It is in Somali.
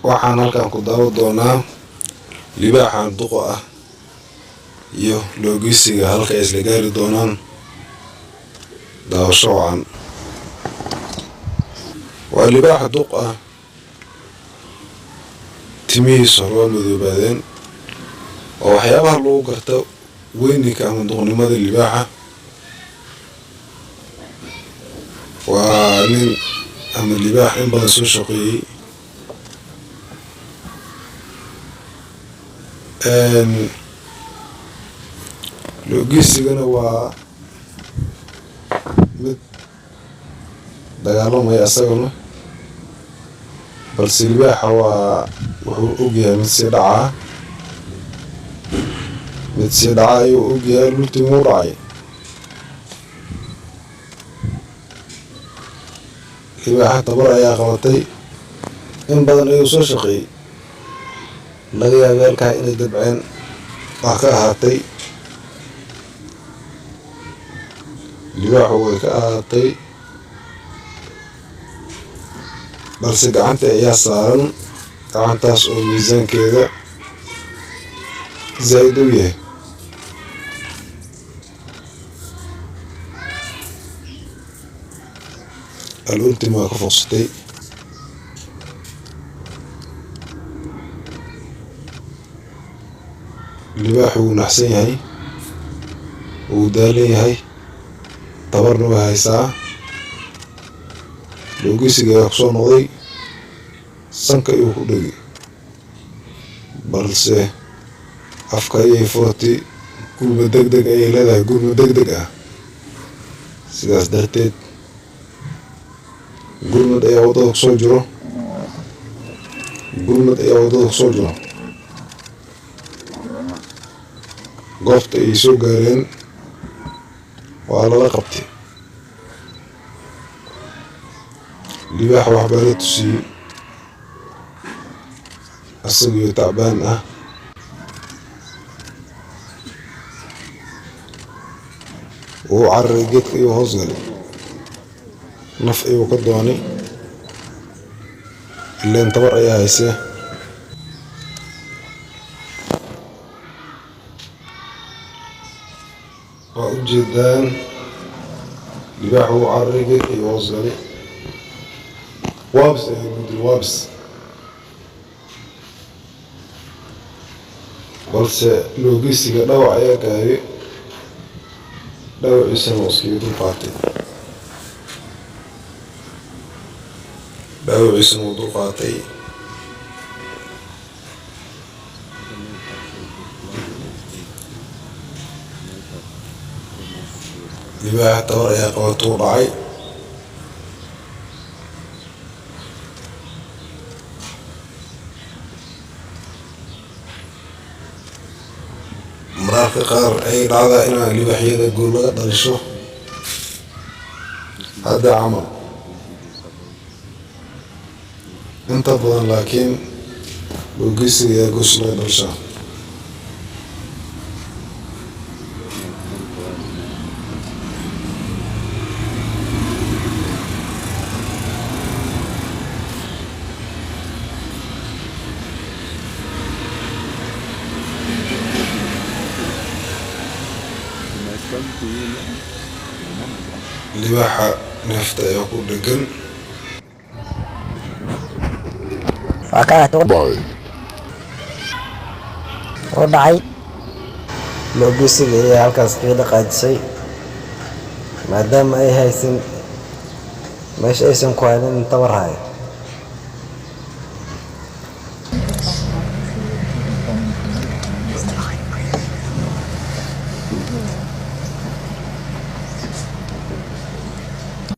Waxaan halkan ku daawan doonaa libaaxan duqa ah iyo loogisiga halka ay isla gaari doonaan. Daawasho wacan. Waa libaax duq ah, timihiisa hore waa madoobaadeen oo waxyaabaha lagu garta weyninka ama duqnimada libaaxa. Waa nin ama libaax in badan soo shaqeeyey. Loogisigana waa mid dagaalamaya isaguna, balse libaaxa waa wuxuu ogyahay mid sii dhacaa, mid sii dhaca ayuu ogyahay. Lultimuu dhacay libaaxa, tabar ayaa qabatay, in badan ayuu soo shaqeeyey. Laga yaabay halkaa inay dabceen, wax ka ahaatay libaaxu, way ka ahaatay, balse gacanta ayaa saaran, gacantaas oo miisaankeeda zaa'id u yahay. Al ultima waa ka foqsatay. Libaaxu wuu naxsan yahay, wuu daalan yahay, tabarna way haysaa. Loogisiga ayaa kusoo noqday, sanka ayuu ku dhegi, balse afka ayay furatay. Gurma deg deg ayay leedahay, gurma deg deg ah. Sidaas darteed gurmad ayaa waddada kusoo jiro, gurmad ayaa waddada kusoo jiro. Goobta ayay soo gaareen, waa lala qabtay libaax. Waxbaa la tusiyey asagiyo tacbaan ah. Wuu cararay, geedka ayuu hoos galay, naf ayuu ka doonay, ileen tabar ayaa haysee. Waa ujeedaan, libaax wuu cararay, geedka ayuu hoos galay. Waabis ayaa lagu dilay, waabis. Balse loogisiga dhawac ayaa gaaray, dhawaciisana wuu iskaga dul qaatay, dhaawaciisana wuu dul qaatay. Libaaxa tabar ayaa qabatuu dhacay. Mararka qaar ay dhacdaa inaa libaaxyada gool laga dhalisho hadda camal inta badan, laakiin loogisiga ayaa goosha laga dhalishaa. Libaaxa neefta ayaa ku dhegan. Waa ka u dhacay. Loogisiga ayaa halkaas kaga dhaqaajisay, maadaama ay haysan meesha aysan ku haynin tabar hayo.